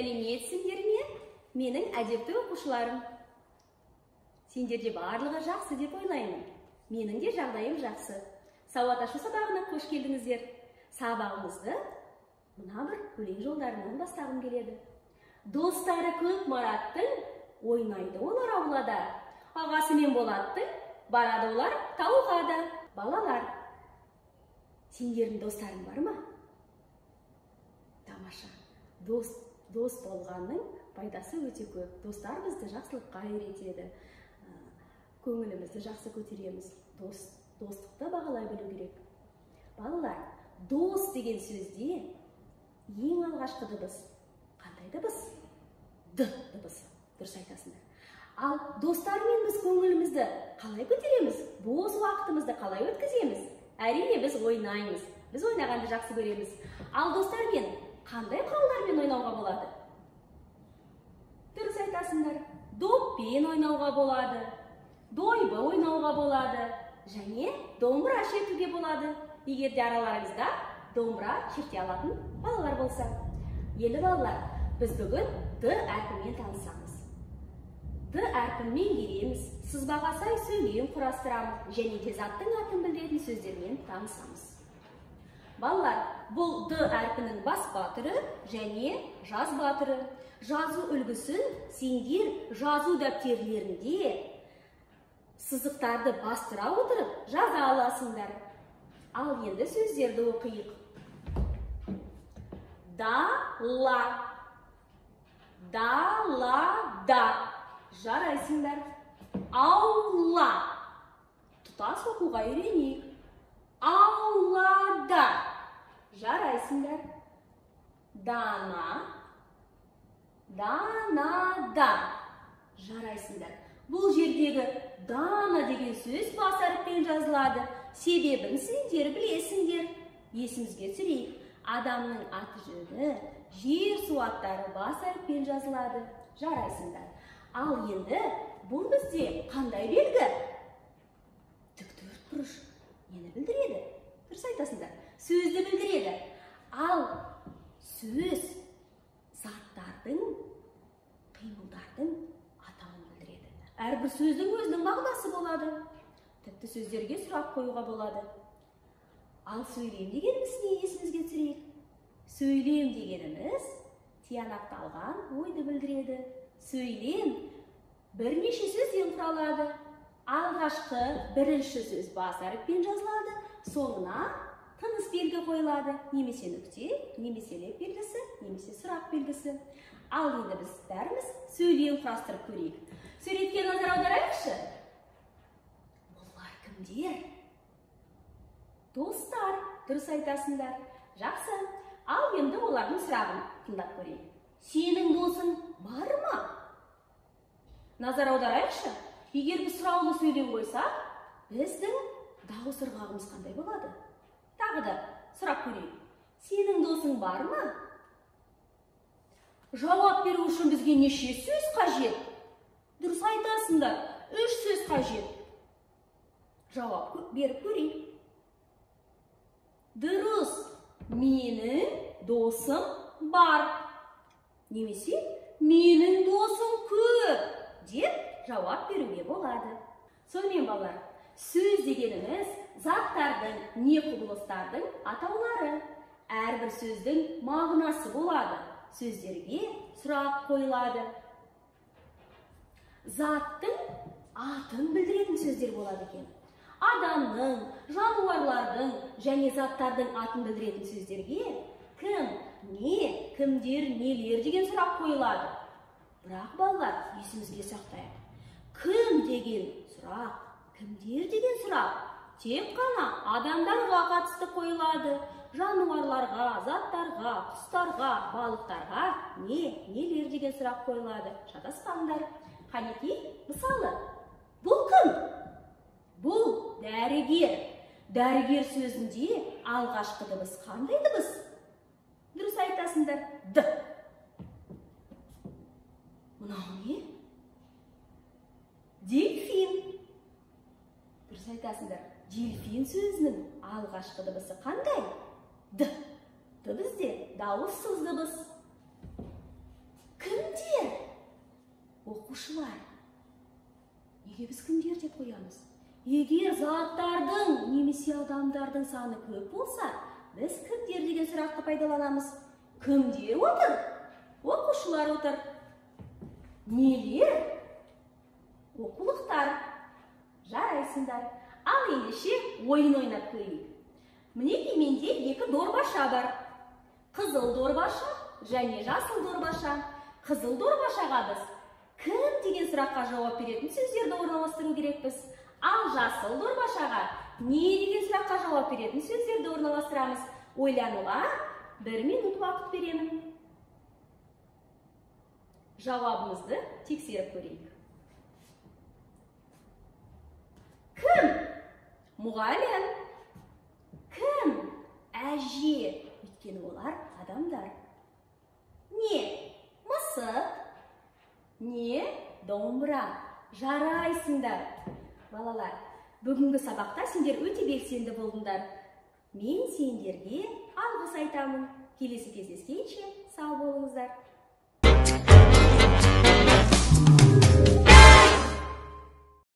Сәлеметсіңдер ме, менің әдепті оқушыларым? Сендерде барлығы жақсы деп ойлаймын. Менің де жағдайым жақсы. Сауат ашу сабағына қош келдіңіздер. Сабағымызды мына бір өлең жолдарынан бастағым келеді. Достары көп Мараттың, ойнайды олар аулада. Ағасы мен Болаттың, барады олар тауға да. Балалар, сендердің достарың бар ма? Тамаша. Дос болғанның пайдасы өте көп. Достар бізді жақсылыққа үйретеді. Көңілімізді жақсы көтереміз. Достықты бағалай білу керек. Балалар, дос деген сөзде ең алғашқы дыбыс қандай дыбыс? Д дыбысы. Дұрыс айтасыңдар. Ал достармен біз көңілімізді қалай көтереміз? Бос уақытымызды қалай өткіземіз? Әрине, біз ойнаймыз. Біз ойнағанды жақсы көреміз. Ал достармен қандай құралдармен ойнауға болады? Дұрыс айтасыңдар. Доппен ойнауға болады, дойбы ойнауға болады, және домбыра шертуге болады. Егер де араларыңызда домбыра шерте алатын балалар болса. Енді балалар, біз бүгін Д әрпімен танысамыз. Д әрпін меңгереміз, сызбаға сай сөйлем құрастырамыз және де заттың атын білдіретін сөздермен танысамыз. Балалар, бұл Д әрпінің баспа түрі және жазба түрі. Жазу үлгісін сендер жазу дәптерлерінде сызықтарды бастыра отырып жаза аласыңдар. Ал енді сөздерді оқиық. Да-ла. Да-ла-да. Жарайсыңдар. Аула. Тұтас оқуға үйренейік. Аулада. Жарайсыңдар. Дана. Данада. Жарайсыңдар. Бұл жердегі дана деген сөз бас әріппен жазылады. Себебін сендер білесіңдер. Есімізге түсірейік. Адамның аты жөні, жер су аттары бас әріппен жазылады. Жарайсыңдар. Ал енді бұл бізде қандай белгі? Тік төрт бұрыш нені білдіреді? Дұрыс айтасыңдар. Сөзді білдіреді. Ал сөз заттардың, қимылдардың атауын білдіреді. Әрбір сөздің өзінің мағынасы болады. Тіпті сөздерге сұрақ қоюға болады. Ал сөйлем дегеніміз не, есімізге түсірейік. Сөйлем дегеніміз тиянақталған ойды білдіреді. Сөйлем бірнеше сөзден құралады. Алғашқы бірінші сөз бас әріппен жазылады, соңына тыныс белгі қойылады, немесе нүкте, немесе леп белгісі, немесе сұрақ белгісі. Ал енді біз бәріміз сөйлем құрастырып көрейік. Суретке назар аударайықшы. Олар кімдер? Достар, дұрыс айтасыңдар. Жақсы. Ал енді олардың сұрағын тыңдап көрейік. Сенің досың бар ма? Назар аударайықшы. Егер біз сұраулы сөйлем қойсақ, біздің дауыс ырғағымыз қандай болады? Тағы да сұрап көрейік. Сенің досың бар ма? Жауап беру үшін бізге неше сөз қажет? Дұрыс айтасыңдар, 3 сөз қажет. Жауап беріп көрейік. Дұрыс, менің досым бар. Немесе менің досым көп деп жауап беруге болады. Сонымен балалар, сөз дегеніміз заттардың, не құбылыстардың атаулары. Әрбір сөздің мағынасы болады. Сөздерге сұрақ қойылады. Заттың атын білдіретін сөздер болады екен. Адамның, жануарлардың және заттардың атын білдіретін сөздерге кім, не, кімдер, нелер деген сұрақ қойылады. Бірақ балалар, есімізге сақтайық. Кім деген сұрақ, кімдер деген сұрақ тек қана адамдарға қатысты қойылады. Жануарларға, заттарға, құстарға, балықтарға не, нелер деген сұрақ қойылады. Шатаспаңдар. Қанекей, мысалы, бұл кім? Бұл дәрігер. Дәрігер сөзінде алғашқы дыбыс қандай дыбыс? Дұрыс айтасыңдар, Д. Мынау не? Дельфин. Дұрыс айтасыңдар. Дельфин сөзінің алғашқы дыбысы қандай? Д. Д бізде дауыссыз дыбыс. Оқушылар, неге біз кімдер деп қоямыз? Егер заттардың немесе адамдардың саны көп болса, біз кімдер деген сұрақты пайдаланамыз. Кімдер отыр? Оқушылар отыр. Нелер? Оқулықтар. Жарайсыңдар. Ал ендеше ойын ойнап көрейік. Мінекей менде екі дорбаша бар. Қызыл дорбаша және жасыл дорбаша. Қызыл дорбашаға біз кім деген сұраққа жауап беретін сөздерді орналастыру керекпіз. Ал жасыл дорбашаға не деген сұраққа жауап беретін сөздерді орналастырамыз. Ойлануға 1 минут уақыт беремін. Жауабымызды тексеріп көрейік. Кім? Мұғалім. Кім? Әже. Өйткені олар адамдар. Не? Мысық. Не? Домбыра. Жарайсыңдар. Балалар, бүгінгі сабақта сендер өте белсенді болдыңдар. Мен сендерге алғыс айтамын. Келесі кездескенше сау болыңыздар.